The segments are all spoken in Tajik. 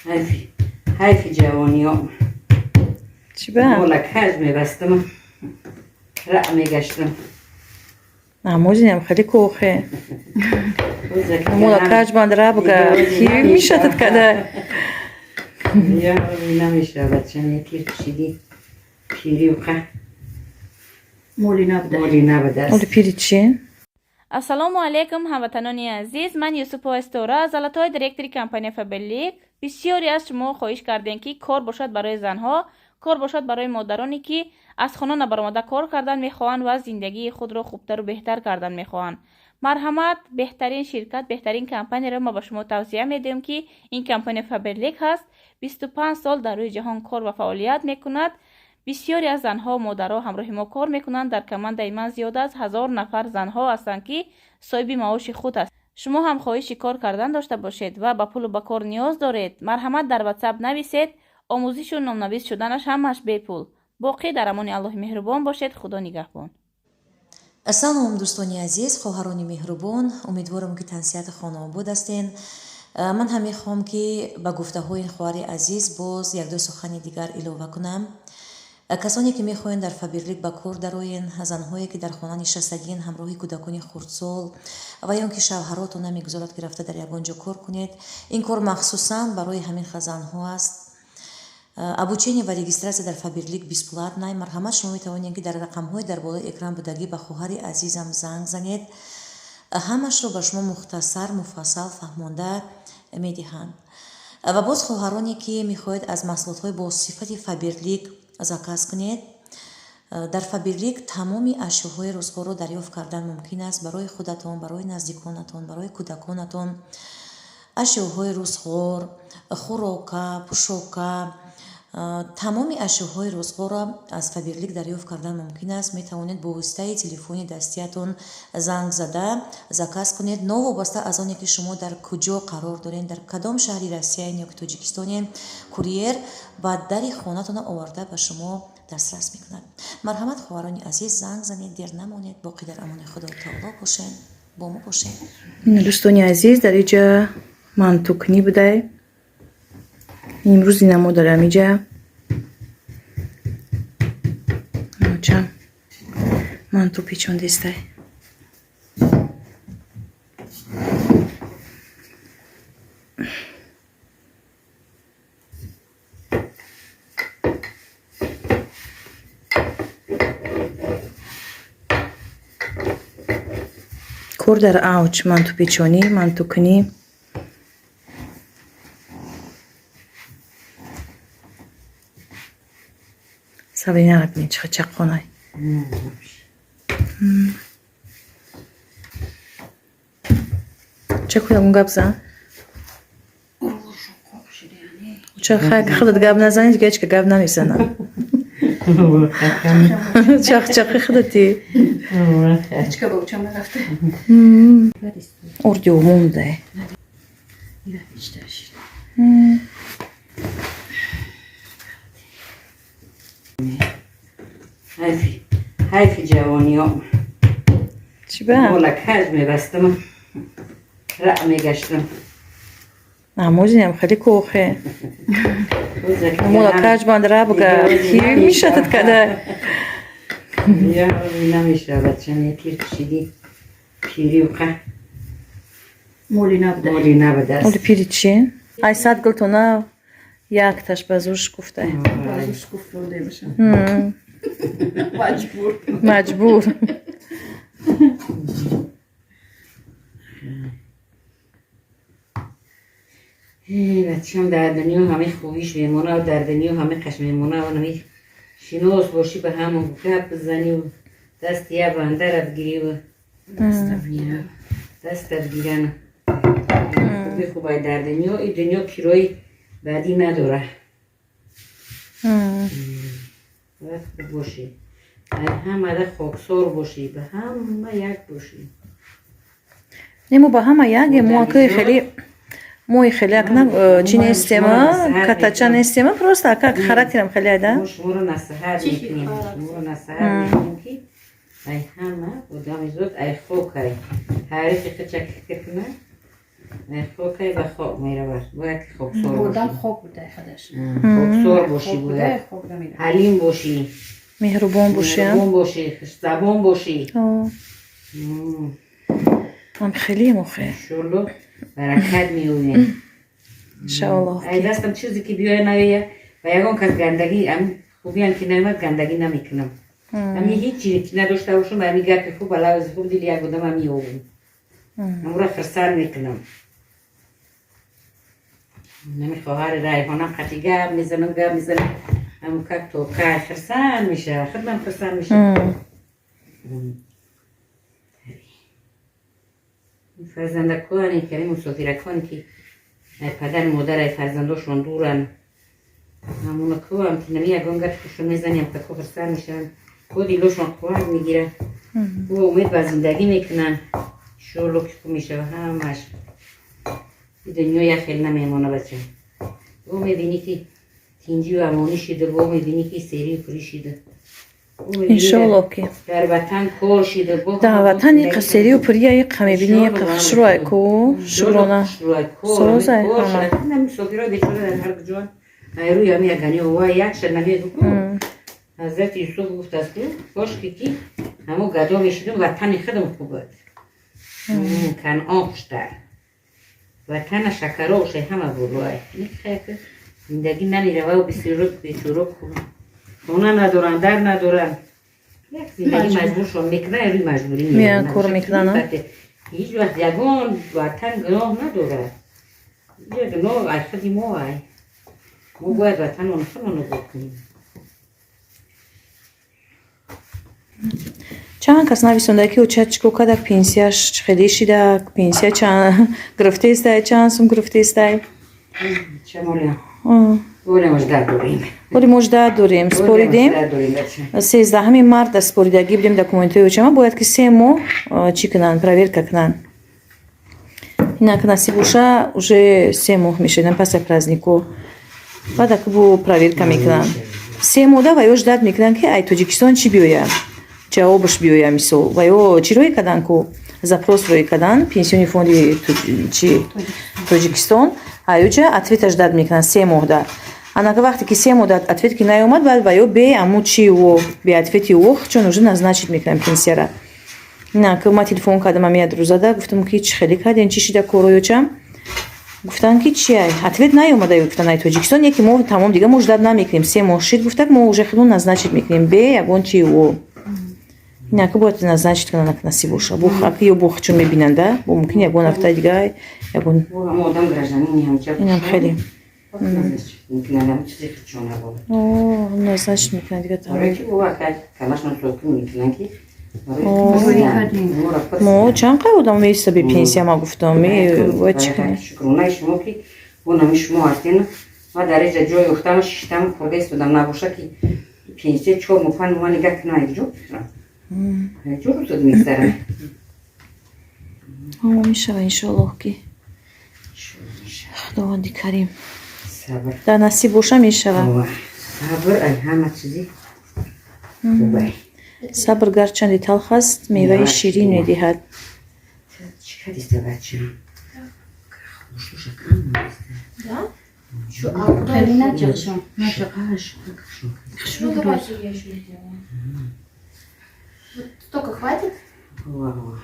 Ҳайфи ҳайфи ҷавониём. Чӣ ба? Мола каҷ мебастам, раъ мегаштам. Намозинам хеле кохе. Мола каҷ банд ра буга. Ки мешатад када? Я намеша, бачам, я тир кшиди пири қа. Моли набуда. Моли набуда. Оли пири чи? Ассалому алайкум, ҳамватанони азиз! Ман Юсупова Истора, золотой директори компания Фаберлик. Бисёре аз шумо хоҳиш кардем, ки кор бошад барои занҳо, кор бошад барои модароне, ки аз хона набаромада кор кардан мехоҳанд ва зиндагии худро хубтару беҳтар кардан мехоҳанд. Марҳамат, беҳтарин ширкат, беҳтарин компанияро ма ба шумо тавсия медиҳем, ки ин компания Фаберлик ҳаст. 25 сол дар рӯи ҷаҳон кор ва фаъолият мекунад. Бисёре аз занҳо, модарҳо ҳамроҳи мо кор мекунанд. Дар командаи ман зиёда аз 1000 нафар занҳо ҳастанд, ки соҳиби маоши худ аст. Шумо ҳам хоҳиши кор кардан дошта бошед ва ба пулу ба кор ниёз доред, марҳамат, дар Ватсап нависед. Омӯзишу номнавис шуданаш ҳамааш бепул. Боқӣ дар амони Аллоҳи меҳрубон бошед. Худо нигаҳбон. Салом, дӯстони азиз, хоҳарони меҳрубон! Умедворам, ки тансиҳати хонаобод ҳастен. Ман ҳам мехоҳам, ки ба гуфтаҳои хоҳари азиз боз якду сухани дигар илова кунам. Касоне ки мехоҳанд дар Фаберлик ба кор дароен, занҳое ки дар хона нишастагиен ҳамроҳи кӯдакони хурдсол ва ё он ки шавҳаротон намегузорад, ки рафта дар ягон ҷо кор кунед, ин кор махсусан барои ҳамин хел занҳо аст. Обучение ва регистрация дар Фаберлик бесплатная. Марҳамат, шумо метавонед, ки дар рақамҳои дар болои экран будагӣ ба хоҳари азизам занг занед. Ҳамашро ба шумо мухтасар, муфассал фаҳмонда медиҳанд. Ва боз хоҳароне ки мехоҳед аз маҳсулотҳои бо сифати Фаберлик заказ кунед, дар Фаберлик тамоми ашёҳои рӯзғорро дарёфт кардан мумкин аст барои худатон, барои наздиконатон, барои кӯдаконатон. Ашёҳои рӯзғор, хӯрока, пӯшока, тамоми ашёҳои рӯзғорро аз Фаберлик дарёфт кардан мумкин аст. Метавонед бо воситаи телефони дастиятон занг зада заказ кунед, новобаста аз оне ки шумо дар куҷо қарор доред, дар кадом шаҳри Россияен ё ки Тоҷикистонен, курьер ба дари хонатона оварда ба шумо дастрас мекунад. Марҳамат, хоҳарони азиз, занг занед, дер намонед. Боқӣ дар амони Худои таоло бошед, бо мо бошед. Дӯстони азиз, дар иҷа мантукунӣ будай. Имрӯз инамо дарам иҷа чам манту печондестай. Кор дар авҷ: мантупечонӣ, мантукунӣ. Сабринара бинед, чӣ чаққонай. Ча кунам, гап зан. Ча хай, худат гап назанӣ, дига ҳеч ка гап намезанам. Чақчақи худати. Ҳечка ба учам нарафта. Орди умумдай. Ира бештар шид. Ҳайфи ҳайфи ҷавониём. Чӣ ба? Мола каҷ мебастам, раъ мегаштам. Намозинам хеле кохе. Мола каҷ банд ра буга. Ки мешатад када? Я намеша, бачам, я тир кшиди пири қа. Моли набуда. Моли набуда. Оли пири чи? Ай 100 гултона якташ ба зӯр шукуфтай. Базу шукуфта бошам. Маҷбур. Маҷбур. Бачам, дар дунё ҳамаи хубиш мемона, дар дунё ҳамаи қаш мемона ва ҳамаи шинос бошӣ, ба ҳамон гап бизанӣ, дасти я бандара бигирӣ, даста бигиран. Хуби хубай дар дунё, и дунё кирои бадӣ надора. Бояд хуб бошӣ, ҳамада хоксор бошӣ, ба ҳама як бошӣ. Не, мо ба ҳама яке, мо акои хеле, мои хеле акна чӣ нестема, катача нестема, просто ака характерам хеле айда. Мо шуморо насиҳат мекунем, шуморо насиҳат мекунем, ки ай ҳама одами зод ай хок, ай таърихи хича фикр кунад. Хокай ба хок меравад. Бояд ки хоксор Одам бошӣ. Хок буда худаш. Хоксор бошӣ Хок буда, бояд. хок намеравад. Ҳалим бошӣ. Меҳрубон бошӣ. Меҳрубон бошӣ, хушзабон бошӣ. Ам хеле мохе. Иншолло баракат меояд. Иншоаллоҳ. Ай дастам чизе ки биёя наоя, ба ягон кас гандагӣ, ам хубиам ки наомад, гандагӣ намекунам. Ами ҳеҷ чизе ки надошта бошам, ба ами гапи хуб, ба лавзи хуб дили як одама меёбам. Амура хирсанд мекунам. Нами хоҳари Райҳонам қати гап мезанам, гап мезанам. Аму как то кай хирсанд мешава, худмам хирсанд мешавам. Фарзандаконе ки мусофираконе ки ай падар модар, ай фарзандошон дуранд, ҳамонакоам ки нами ягон гапи хушо мезанем, како хирсанд мешаванд, ко дилошон қувват мегирад, ӯ умед ба зиндагӣ мекунанд. Иншоалло ки хуб мешава ҳамаш. И дунё як хел намемона, бача. Ӯ мебинӣ ки тинҷию амонӣ шида, бо мебинӣ ки серию пурӣ шида. Иншоаллоҳ ки дар ватан кор шида. Дар ватан иқа серию пурия, иқа мебинӣ, иқа хушрӯай ку, шукрона. Созай ҳама. Мусофирои бечора дар ҳар куҷо айрӯи ҳами ягани ова як ша намегӯ. Ҳазрати Юсуф гуфтааст, ки кошки ки ҳамо гадо мешидум, ватани худам хуб буд, Канъон хуштар, ватана шакароше ҳама болоай. Зиндагӣ намеравау, бисёро бечоро хона надоранд, дар надоранд, як зиндагӣ маҷбуршон мекунад, рӯи маҷбурӣ. Меян, кор мекунанд. Ҳеҷ вақт ягон ватан гуноҳ надорад. Ҷа гуноҳ аз худи мо ай. Мо бояд ватанон худмон обод кунем. Чанд кас нависонда, ки оча чӣ кор кардак, пенсияш чӣ хеле шидак, пенсия чанд гирифтаистай, чанд сум гирифтаистай. Чамоля оля можда дорем. Оли можда дорем, споридем. 13-ҳами марта споридагӣ будем документҳои очама, бояд ки 3 моҳ чӣ кунанд, проверка кунанд. Инак насиб боша, уже 3 моҳ мешавад пас аз празднико. Баъд ака бо проверка мекунанд. 3 моҳ да ва ё ждать мекунанд, ки ай Тоҷикистон чӣ биёяд, ҷавобаш биёяд. Мисол, ва ё чӣ рӯй карданд ку, запрос рӯй карданд пенсионный фонди чи Тоҷикистон, аюҷа ответаш ждать мекунанд 3 моҳ да. Анака вақте ки 3 моҳ да ответ ки наёмад, баъд ва ё бе аму чи ӯ, бе ответи ӯ чун уже назначить мекунанд пенсияра. Инак ма телефон кардам ами ядрӯзада, гуфтам, ки чӣ хеле кардем, чӣ шида короёчам. Гуфтанд, ки чи ответ наёмада, гуфтанд, ай Тоҷикистон яки мо тамом, дига мо ждать намекунем, 3 моҳ шид, гуфтак, мо уже худмон назначить мекунем бе ягон чи ӯ. Инака бояд назначить кунанд, насиб боша. Бо ака ё бо чун мебинанда, бо мумкин ягон ҳафтаи дига ягон. Инам хеле назначить мекунанд дига тамом. Мо чанд қай одам меиста бе пенсия, ма гуфтам, бояд чӣ кунем? Шукронаи шумо, ки онами шумо ҳастен. Ма дар иҷа ҷой ёфтам, шиштам, хӯрда истодам. Набоша ки пенсия 4 моҳ, 5 моҳ нигаҳ кунам, якҷо ҷо рӯзод мегзарад. Мешава, иншоаллоҳ, ки Худованди карим дар насиб боша, мешава. Сабр ай ҳама чизи хубай. Сабр гарчанде талх аст, меваи ширин медиҳад. Чӣ кардиста, бача? Хеле наҷақшон, наҷақ. Ну, давайте я еще сделаю. Вот столько хватит? Ва.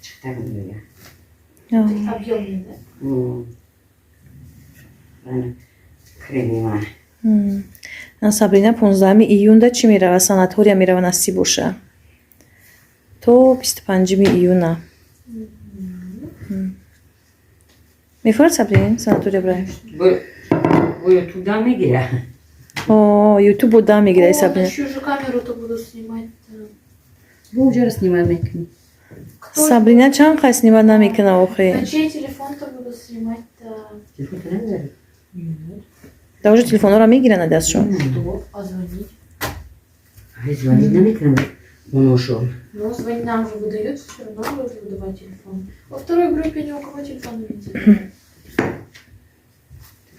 Чиқтар меояд. Объемный, да? Креми. Сабрина 15-ами июнда чӣ мерава, санатория мерава, насиб боша, то 25-ми июна. Мефорад Сабрин санатория бирай? Бо ютуб дам мегира. Ютуб бо дам мегира Сабрина. Еще же камеру-то буду снимать. Бо уҷаро снимать мекунӣ. Сабрина чанд қай снимать намекуна охи. На чей телефон-то буду снимать-то? Телефон надорӣ? Да, уже телефонҳоро мегиранд дастшон. А звонить? Ай, звонить намекунам оношон. Ну, звонить нам же выдают, все равно будут выдавать телефон. Во второй группе ни у кого телефон не забирают.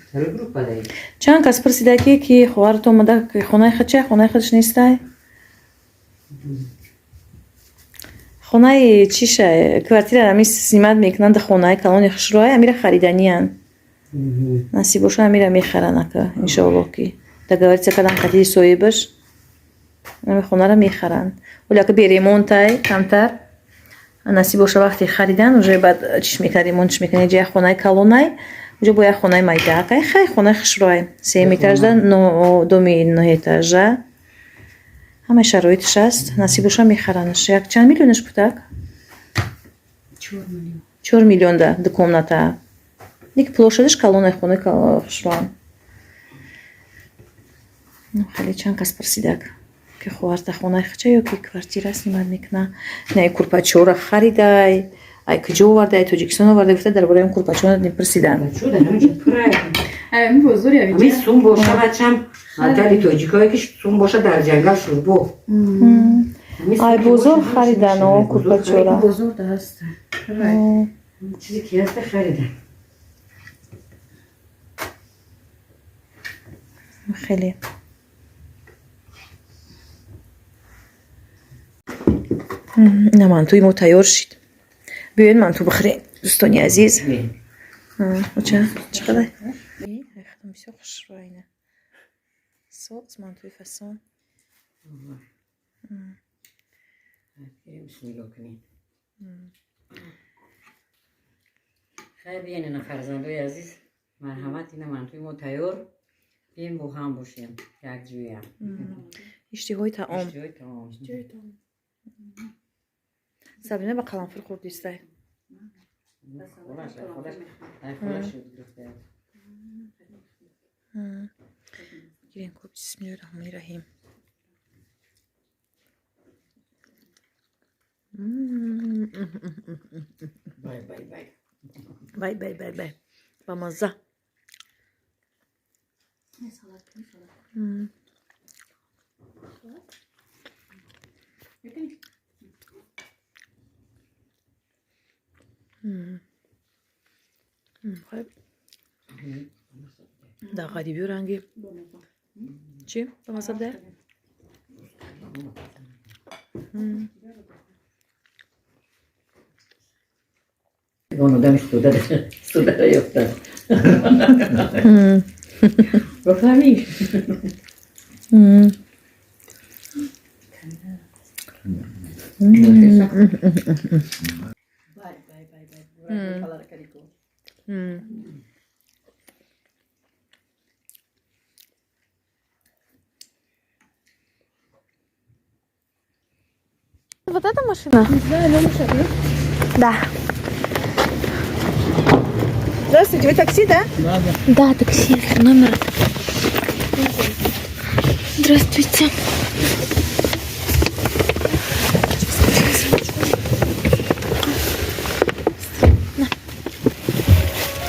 Второй группа даи. Чанд кас пурсида, ки хоҳарат омада, хонаи худ чия, хонаи худаш нестай. Хонаи чиша, квартира ами снимать мекунанд, хонаи калони хушрӯай, амира хариданиянд. Насиб боша, амира мехаранд, ака, иншоаллоҳ, ки договориться кардан қати соҳибаш, ами хонара мехаранд. Оли ака бе ремонтай камтар. Насиб боша, вақте харидан, уже баъд чиш мекунад, ремонтш мекунад. Ҷа хонаи калонай, уҷа бо як хонаи майдаакай, хай, хонаи хушрӯай. Сеюм этажда, но доми нӯҳэтажа. Ҳамаи шароитш аст. Насиб боша, мехаранаш. Як чанд миллионаш будак? 4 миллион. 4 миллионда ду комната. Ник площадаш калонаи, хонаи хушрӯам. Хеле чанд кас пурсидак, ки хоҳарта хонаи хича ё ки квартира снимать мекуна. На, курпачора харидай, ай куҷо овардай, Тоҷикистон оварда, гуфта, дар бораи он курпачора пурсидан. Чуда ҳаминҷо пурай. Ами бозори. Ҳамин сум боша, бачам, мадали тоҷикое ки сум боша, дар ҷангал шурбо. Ай бозор харидан о курпачора. Бозор да ҳаст. Чизе ки ҳаста, харидан. Хеле ина мантуи мо тайёр шид. Биёед, манту бихӯрем, дӯстони азиз. Оча, чӣ қадар бисёр хушрӯ ина соз мантуи фасон. Бисмилло кунем. Хайр, биён, ина, фарзандои азиз, марҳамат, ина мантуи мо тайёр. Бием, бо ҳам бошем якҷоя. Иштиҳои таом. Иштиҳои таом. Сабина ба қаламфур хӯрдистай. Холаш, холаш, ай холаш ёд гирифта. Гирем ку, бисмиллоҳи раҳмони раҳим. Бай, бай, бай. Бай, бай, бай, бай, ба мазза. Салат. Хай, дар ғарибиё ранги чӣ ба мазза буда. Он одами студара ёфта. Бафаҳмӣ? М. Бай, бай, бай, бай. Палара карико. Вот эта машина? Не знаю, номер шагнет. Да. Здравствуйте, вы такси, да? Да, такси, номер. Здравствуйте.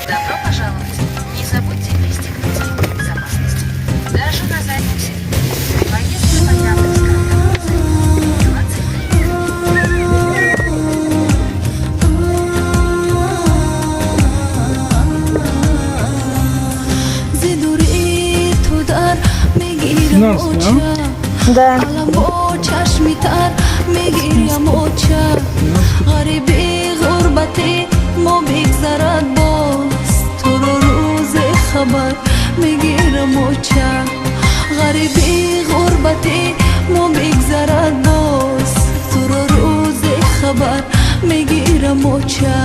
Добро пожаловать! Не забудьте пристегнуть ремень безопасности. Даже на заднем сиденье. При поездке по Яндекс.Картам 23. Зи дури ту дар мегирам, оча. Да. Алам бо чашми тар мегирям, оча. Ғариби ғурбатӣ мо бигзарад боз, туро рӯзе хабар мегирам, оча. Ғариби ғурбатӣ мо бигзарад боз, туро рӯзе хабар мегирам, оча.